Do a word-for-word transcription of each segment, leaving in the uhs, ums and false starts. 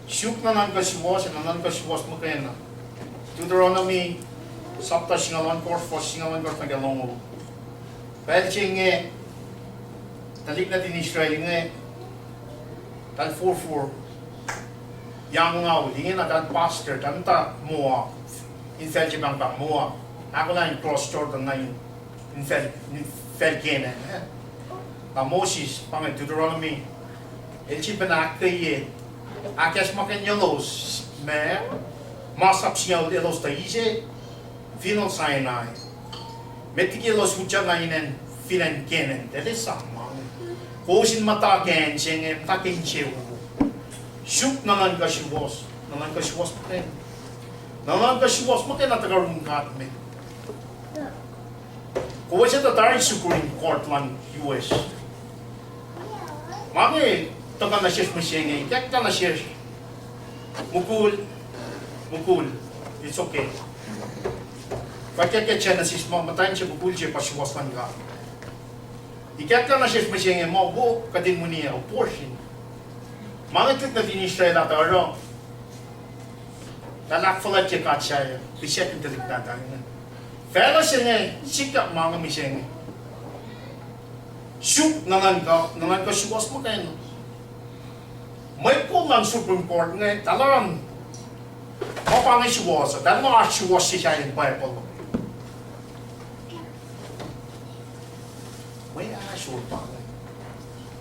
Suk nuhnuhnkuh suwohs, nuhnuhnkuh suwohs muhkwena. Deuteronomy, sapta singucul ohnkohsr, fuhs singucul ohnkohsr nuh ke longoul. Pacl se inge, tuhlihk nuhtin Israel inge, eltahl forfor, yang ngaul, ingena eltahl pastor, eltahl muhta Moab, infacl se pahngpahng Moab, ahkolah in cross Jordan nuh in, infacl, infacl Canaan, eh. Na Moses, pa inge Deuteronomy, el sifilpac ahkkweye, ahkacsmakyeyaclos, ma, masap singucul elos tuh ise, Fineol Sinai. Met liki elos utyak nuh in acn fin acn Canaan, eltahl esam ma inge. Kowos in muhta ke acn se inge, muhta ke insewowo. Suk nuhnuhnkuh suwohs, nuhnuhnkuh suwohs muhkwena. Nuhnuhnkuh suwohs muhkwena tuhkuh run God me. Kowos etuh tari Supreme Court luhn U S. Ma inge tuhkuh nuh sesr mihsenge, ikacklah nuh sesr. Mukul, mukul, it's okay. Kuht ke Genesis ma muhtwacn se mukul se pa suwohs luhn God. Ikacklah nuh sesr mihsenge ma wo kuht in muni abortion. Ma inge tuhlihk nuhtin Israel ah tuh oruh, eltahl ahkfuhlwactye God sahyac, kihsac in tuhlihk nahtuhl inge. Facluh se inge sikyak ma inge mihsenge. Suk nuhnuhnkuh, nuhnuhnkuh suwohs muhkwena. Mwet kol luhn Supreme Court inge, eltahl oruh ma pa inge suwohs, eltahl oruh suwohs se sahyacn Bible. Mwe ahsor pa inge.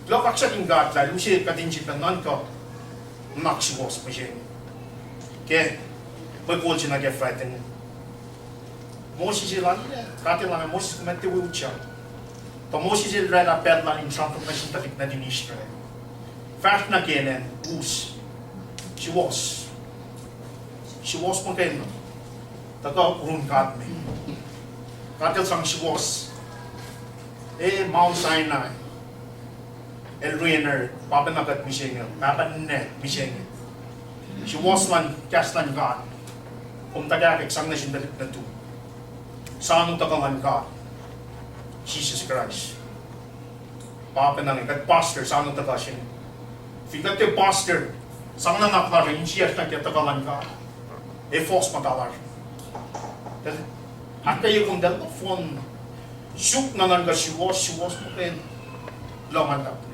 Kuloh kaksakihn God lah El use kuht in sifilpac nuhnkuh, nuhnak suwohs mihsenge. Ke, mwe kol se nuh ke fahten. Moses el an, God El an Moses, kom tiac wi utyak. Tuh Moses el oraclah pacl lal in sramsram nuh sin tuhlihk nuhtin Israel. Fahsr nuh ke acn, us. Suwohs. Suwohs muhkwena. Tuhkuh run God me. God El sang suwohs. E Mount Sinai. El riener, pahpah na kuht mihsenge, pahpah na mihsenge. Suwohs luhn kahs luhn God. Kom tuhkahkwack sang nuh sin tuhlihk nuhtum. Sang tuhkuh luhn God. Jisus Kraist. Pahpah na inge, kuht pastor, sang tuhkuh sin. Fin kuht tiac pastor, sang nuhnak lasr uh insiyacsr nuh ke tuhkuh luhn God. Efohs muhta lasr. Ahkkweye kom tuh nohfohn. Suk nuhnuhnkuh suwohs, suwohs muhkwena. Kuloh ma luhlahp.